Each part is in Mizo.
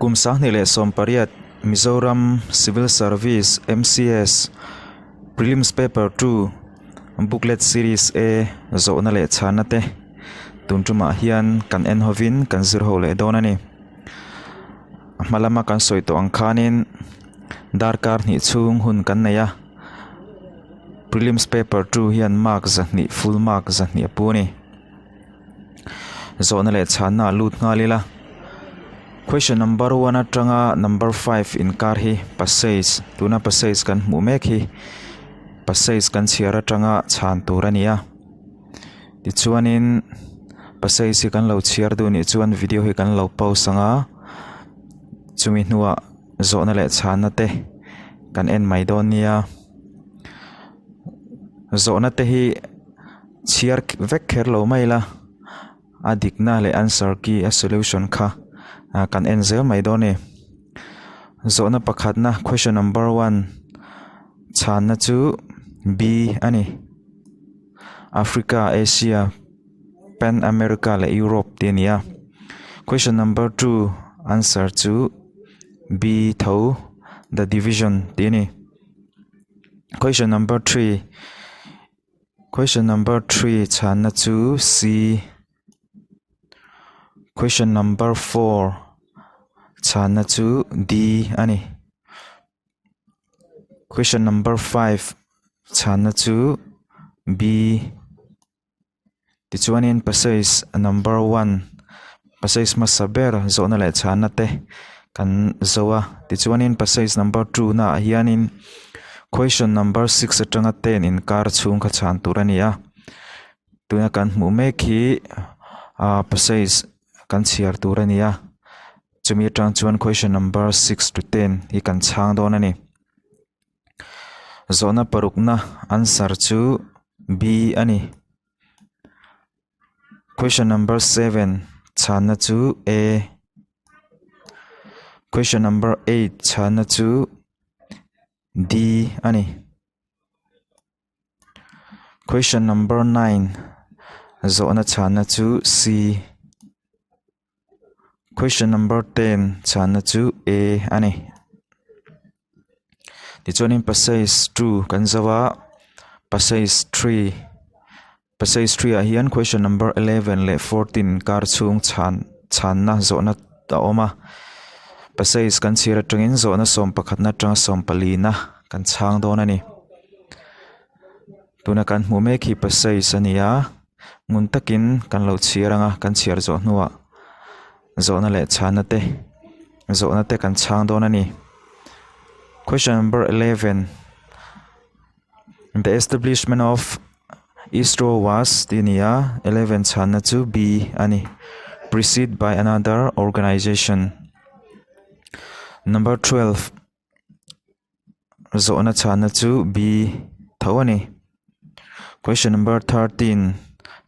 Kum 2018 Mizoram Civil Service, MCS, Prelims Paper 2 Booklet Series A zawhna leh chhana te tun tumah hian kan en hovin kan zir ho leh dawn a ni. A hma lama kan sawi tawh ang khanin darkar hnih chhung hun kan nei a, Prelims Paper 2 hian mark 200 full mark 200 a pu a ni. Zawhna leh chhanna lut nghal ila. Question number 1 atanga number 5 inkar hi passage tuna passage kan hmuh mek hi passage kan chhiar atanga chhan tur a ni a. Tichuanin passage hi kan lo chhiar duh nih chuan video hi kan lo pause ang a, chumi hnuah zawhna leh chhanna te kan en mai dawn nia. Zawhna te hi chhiar vek kher lo mai ila a dikna leh answer key a solution kha kan en zel mai dawn a ni. Zawhna pakhatna question number 1 chhanna chu B a ni. Africa, Asia, Pan America leh Europe te a ni a. Question number 2 answer chu B tho the division tih a ni. Question number 3 Question number 3 chhanna chu C. Question number 4 chhanna chu D a ni. Question number 5 chhanna chu B. Tichuanin passage number 1 passage hmasa ber zawhna leh chhanna te kan zo a. Tichuanin passage number 2 naah hianin question number 6 atanga 10 inkar chhung kha chhan tur a ni a. Tuna kan hmuh mek hi passage kan chhiar tur a ni a. Chumi atang chuan question number 6 to 10 hi kan chhang dawn a ni. Zawhna parukna answer chu B a ni. Question number 7 chhanna chu A. Question number 8 chhanna chu D a ni. Question number 9 zawhna chhanna chu C. Question number 10 chhanna chu A a ni. Tichuanin passage 2 kan zo a, passage 3 passage 3 ah hian question number 11 leh 14 kar chhung chhan chhanna zawhna a awm a. Passage kan chhir atangin zawhna 11 atanga 14 na kan chhang dawn a ni. Tuna kan hmuh mek hi passage a ni a, ngun takin kan lo chhiar ang a, kan chhiar zawh hnuah zawhna leh chhanna te zawhna te kan chhang dawn a ni. Question number 11 The establishment of ISRO was tih a ni a, 11 chhanna chu B a ni. Preceded by another organization. Number 12 Zawhna chhanna chu B tho a ni. Question number 13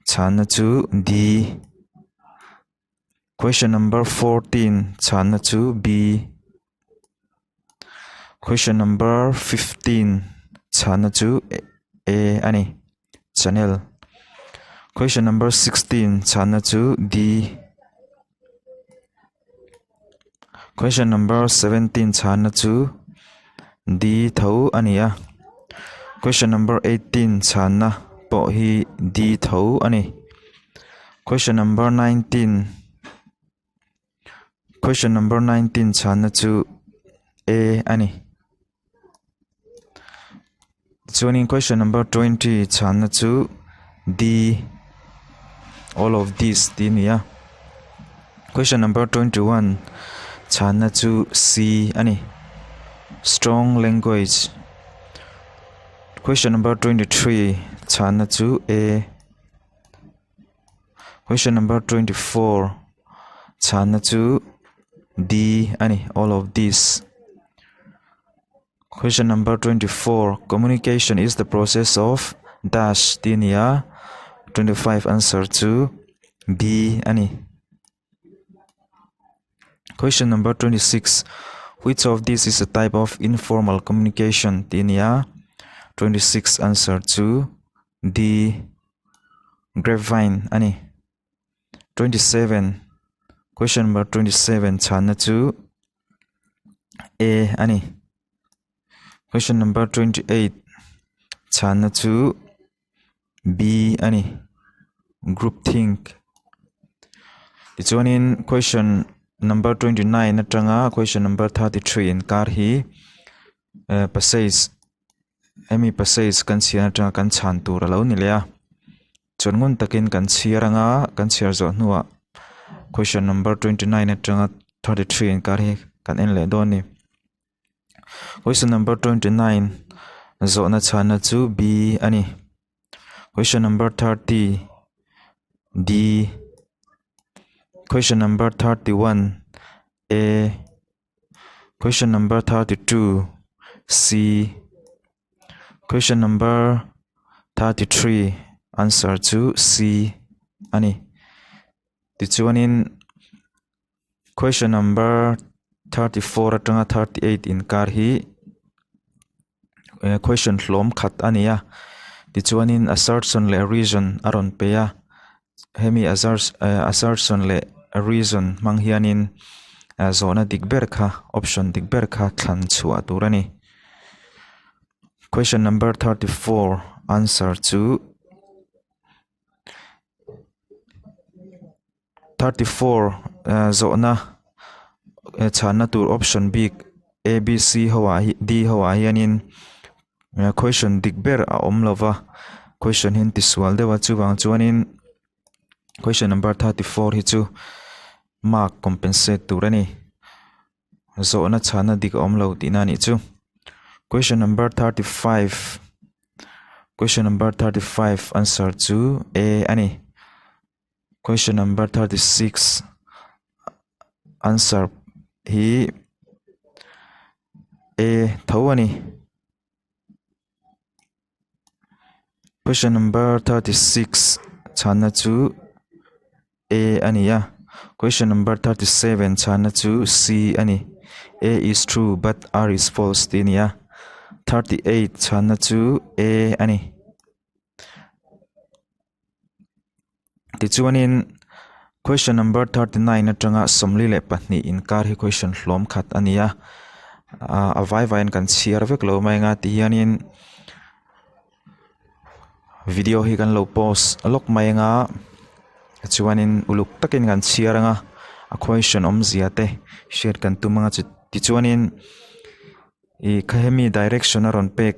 chhanna chu D. Question number 14 chhanna chu B. Question number 15 chhanna chu A a ni. Channel. Question number 16 chhanna chu D. Question number 17 chhanna chu D tho a ni a. Question number 18 chhanna pawh hi D tho a ni. Question number 19 Question number 19 chhanna chu A a ni. Chuanin question number 20 chhanna chu D all of these tih a ni a. Question number 21 chhanna chu C a ni. Strong language. Question number 23 chhanna chu A. Question number 24 chhanna chu D a ni all of these. Question number 24 Communication is the process of dash tih a ni a 25 answer chu B a ni. Question number 26 Which of these is a type of informal communication tih a ni a 26 answer chu D grapevine a ni. 27 Question number 27 chhanna chu. A a ni. Question number 28 chhanna chu B a ni. Group think. Tichuanin question number 29 atanga question number 33 inkar hi eh passage hemi passage kan chhiar atanga kan chhan tur a lo ni leh a. Chuan ngun takin kan chhiar anga kan chhiar zawh hnuah question number 29 atanga 33 inkar hi kan en leh dawn a ni. Question number 29 zawhna chhanna chu B a ni. Question number 30 D. Question number 31 A. Question number 32 C. Question number 33 answer chu C a ni. Tichuanin Question number 34 atanga 38 inkar hi eh, question hlawm khat a ni a. Tichuanin assertion leh reason a rawn pe a. Hemi eh, assertion leh reason hmang hianin eh, zawhna dik ber kha, option dik ber kha thlan chhuah tur a ni. Question number 34 answer chu 34 zawhna chhanna tur option bik A B C ho ah D ho ah hianin question dik ber a awm lo va question hi an ti sual deuh a chuvang chuanin question number 34 hi chu mark compensate tur a ni zawhna chhanna dik a awm lo tihna a nih chu question number 35 question number 35 answer chu A a ni. Question number 36 answer hi A tho a ni. Question number 36 chhanna chu A a ni a. Question number 37 chhanna chu C a ni. A is true but R is false tih a ni a. 38 chhanna chu A a ni. Tichuanin question number 39 atanga 42 inkar hi question hlawm khat a ni a ah a vai vaiin kan chhiar vek lo mai anga tihianin video hi kan lo pause lawk mai anga chuanin uluk takin kan chhiar anga a question awmzia te hriat kan tum anga tichuanin ih kha hemi direction a rawn pek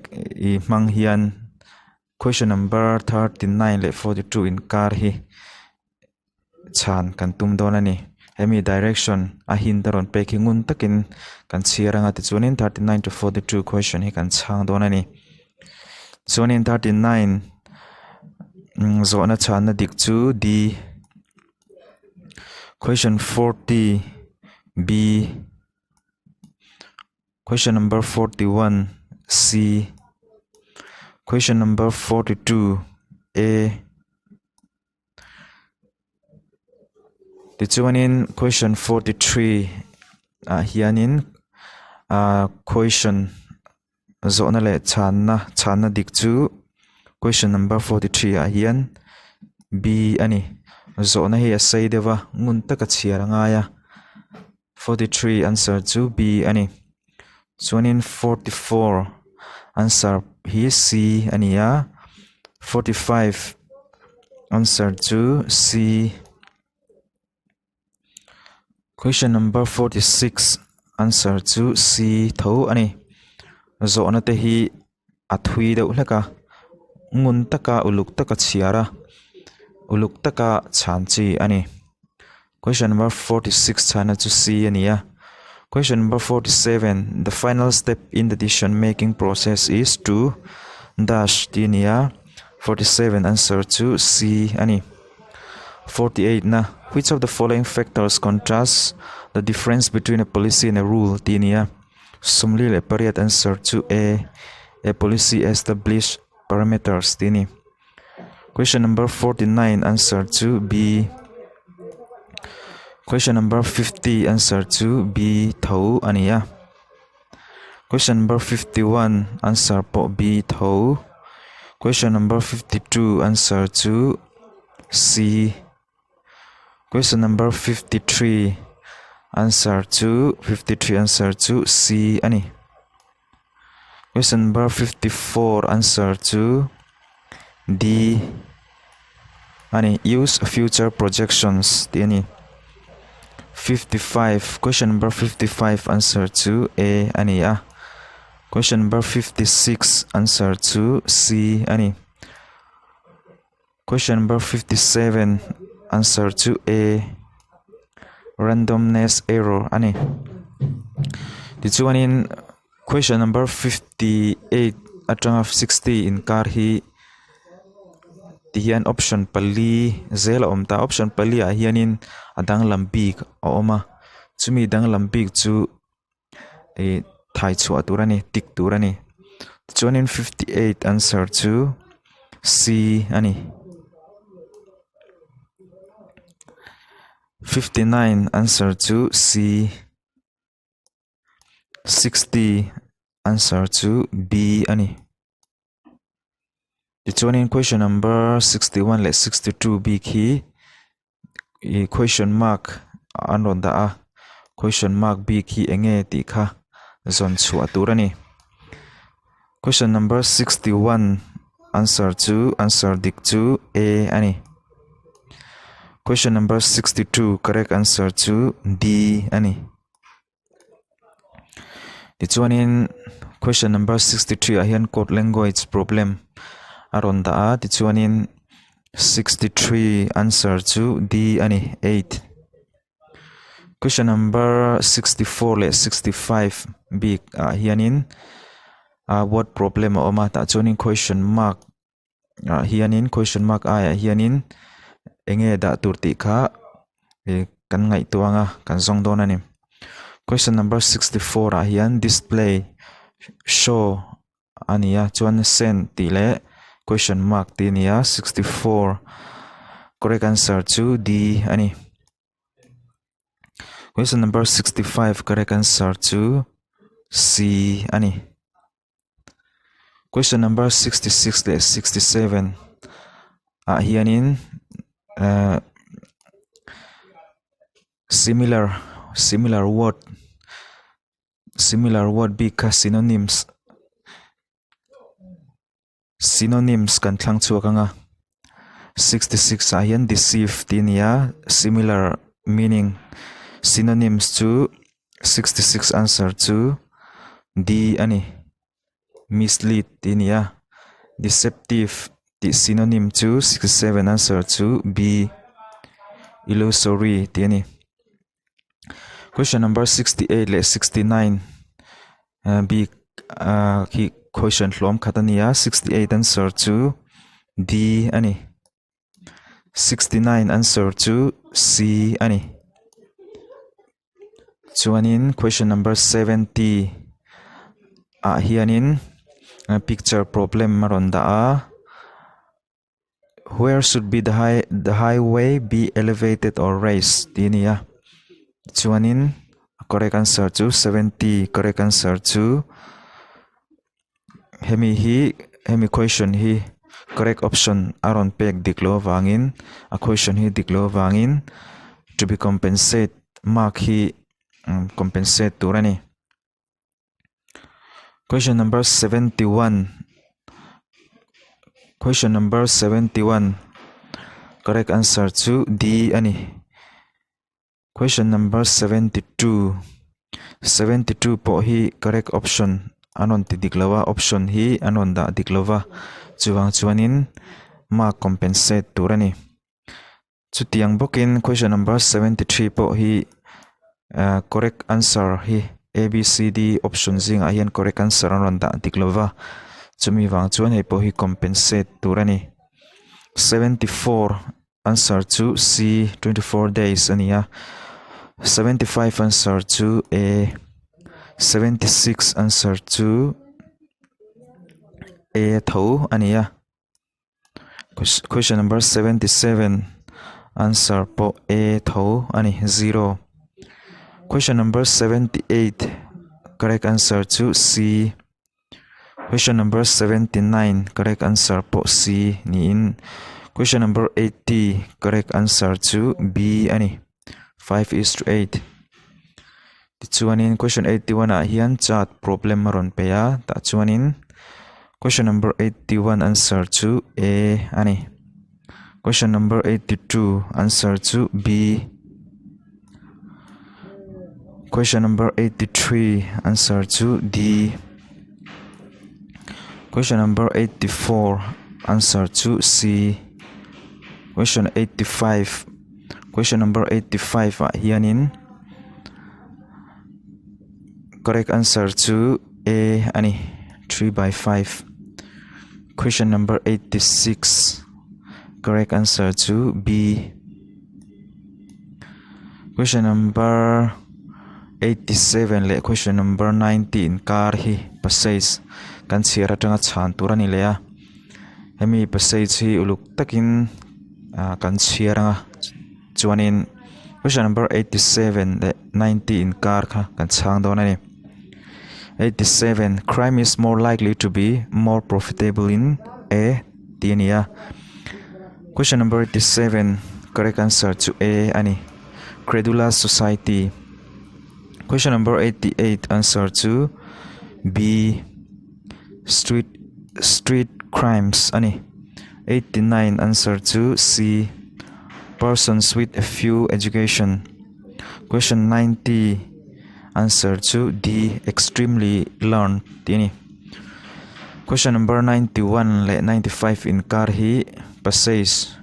ih hmang hian. Question number 39 leh 42 inkar hi chhan kan tum dawn a ni. Hemi direction a hint a rawn pek hi ngun takin kan chhiar anga tichuanin 39 to 42 question hi kan chhang dawn a ni. Chuanin 39 zawhna chhanna dik chu D. Question 40 B. Question number 41 C. Question number 42 A. Tichuanin question 43 ah hianin ah question zawhna leh chhanna chhanna dik chu question number 43 ah hian B a ni. Zawhna hi a sei deuh a ngun taka chhiar a ngai a. 43 answer chu B a ni. Chuanin 44 answer hi C a ni a. 45 answer chu C. Question number 46 answer chu C tho a ni. Zawhna te hi a thui deuh hlek a, ngun taka uluk taka chhiar a, uluk taka chhan chi a ni. Question number 46 chhana chu C a ni a. Question number 47 the final step in the decision making process is to dash tih a ni a, 47 answer chu C a ni. 48 na which of the following factors contrast the difference between a policy and a rule tih a ni a. 48 answer chu A a policy establish parameters tih a ni. Question number 49 answer chu B. Question number 50 answer chu B tho a ni a. Question number 51 answer pawh B tho. Question number 52 answer chu C. Question number 53. Answer chu 53 answer chu C a ni. Question number 54 answer chu D a ni. Use future projections tih a ni. 55 question number 55 answer chu A a ni a. Question number 56 answer chu C a ni. Question number 57 answer chu A randomness error a ni. Tichuanin question number 58 atanga 60 inkar hi tihian option pali zel a awm ta. Option pali ah hianin a danglam bik a awm a, chumi danglam bik chu ih thai chhuah tur a ni tick tur a ni tichuanin 58 answer chu C a ni. 59 answer chu C 60 answer chu B a ni. Tichuanin question number 61 leh 62 bik hi ih question mark an rawn dah a question mark bik hi eng nge tih kha zawn chhuah tur a ni. Question number 61 answer chu answer dik chu A a ni. Question number 62 correct answer chu D a ni. Tichuanin question number 63 ah hian code language problem a rawn dah a tichuanin 63 answer chu D a ni 8. Question number 64 leh 65 bik ah hianin ah word problem a awm a tah chuanin question mark ah hianin question mark aiah hianin eng nge dah tur tih kha ih kan ngaihtuah ang a kan zawng dawn a ni. Question number 64 ah hian display show a ni a chuan send tih leh question mark tih a ni a 64 correct answer chu D a ni. Question number 65 correct answer chu C a ni. Question number 66 leh 67 ah hianin eh similar similar word similar word bik kha synonyms synonyms kan thlang chhuak ang a 66 ah hian deceive tih a ni a similar meaning synonyms chu 66 answer chu D a ni. Mislead tih a ni a. Deceptive tih synonym chu 67 answer chu B illusory tih a ni. Question number 68 leh 69 bik khi question hlawm khat a ni a. 68 answer chu D a ni. 69 answer chu C a ni. Chuanin question number 70 ah hianin picture problem a rawn dah a. Where should be the high the highway be elevated or raised tih a ni a. Chuanin correct answer chu 70 correct answer chu Hemi hi hemi question hi correct option a rawn pek dik loh avangin a question hi dik loh avangin to be compensate mark hi compensate tur a ni. Question number 71 question number 71 correct answer chu D a ni. Question number 72 72 pawh hi correct option an rawn ti dik lo a, option hi an rawn dah dik lo va, chuvang chuanin mark compensate tur a ni. Chutiang bawkin question number 73 pawh hi ah correct answer hi A B C D option zingah hian correct answer an rawn dah dik lo va, chumi vang chuan hei pawh hi compensate tur a ni. 74 Answer chu C 24 days a ni a, 75 answer chu A, 76 answer chu A tho a ni a, question number 77 answer pawh A tho a ni 0. Question number 78 correct answer chu C. Question number 79 correct answer pawh C niin question number 80 correct answer chu B a ni. 5 is to 8. Tichuanin question 81 ah hian chart problem a rawn pe a, tah chuanin question number 81 answer chu A a ni. Question number 82 answer chu B. Question number 83 answer chu D. Question number 84 answer chu C. Question 85 question number 85 ah hianin Correct answer chu A a ni, 3 by 5. Question number 86 correct answer chu B. Question number 87 leh question number 90 inkar hi passage kan chhiar atanga chhan tur a ni leh a. Hemi passage hi uluk takin ah kan chhiar anga. Chuanin question number 87 leh 90 inkar kha kan chhang dawn a ni. 87 crime is more likely to be more profitable in A tih a ni a. Question number 87 correct answer chu A a ni. Credulous society. Question number 88 answer chu B street street crimes a ni. 89 answer chu C persons with a few education. Question 90 answer chu D extremely learned tih a ni. Question number 91 leh 95 inkar hi passage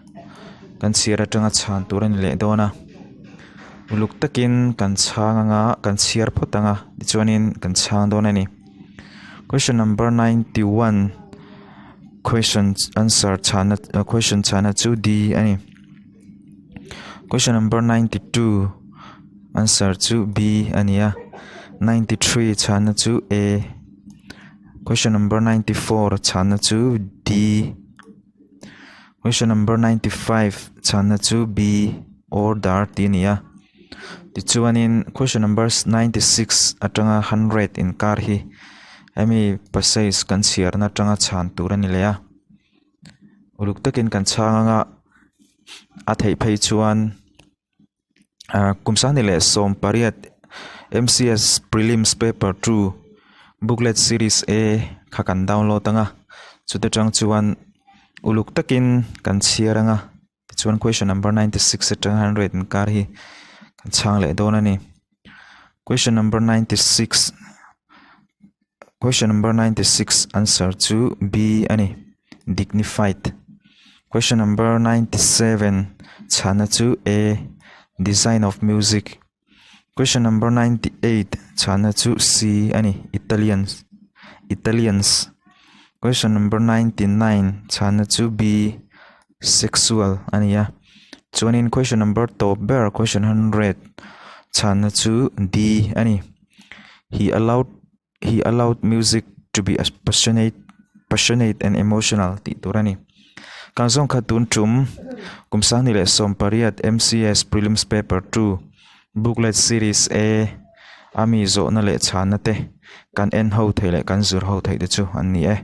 kan chhiar atanga chhan tur a ni leh dawn a. Uluk takin kan chhang anga kan chhiar phawt anga tichuanin kan chhang dawn a ni. Question number 91 question answer chhana question chhana chu D a ni. Question number 92 answer chu B a ni a. 93 chhana chu A. Question number 94 chhana chu D. Question number 95 chhana chu B order tih a ni a. Tichuanin question number 96 atanga 100 inkar hi hemi passage kan chhiarna atanga chhan tur a ni leh a. Uluk takin kan chhang anga a theih phei chuan ah kum sangni leh 18 M_C_S prelims paper 2 booklet series A kha kan download anga chuta tang chuan uluk takin kan chhiar anga tichuan question number 96 atang 100 inkar hi kan chhang leh dawn a ni. Question number 96 Question number 96 answer chu B a ni dignified. Question number 97 chhana chu A design of music. Question number 98 chhana chu C a ni Italians Italians. Question number 99 chhana chu B sexual a ni a. Chuanin question number tawp ber question 100 chhana chu D a ni. He allowed he allowed music to be as passionate passionate and emotional tih tur a ni. Kan zawng kha tun tum kum 2018 M_C_S prelims paper 2 booklet series A a mi zawhna leh chhana te kan en ho theih leh kan zir ho theih te chu an ni e.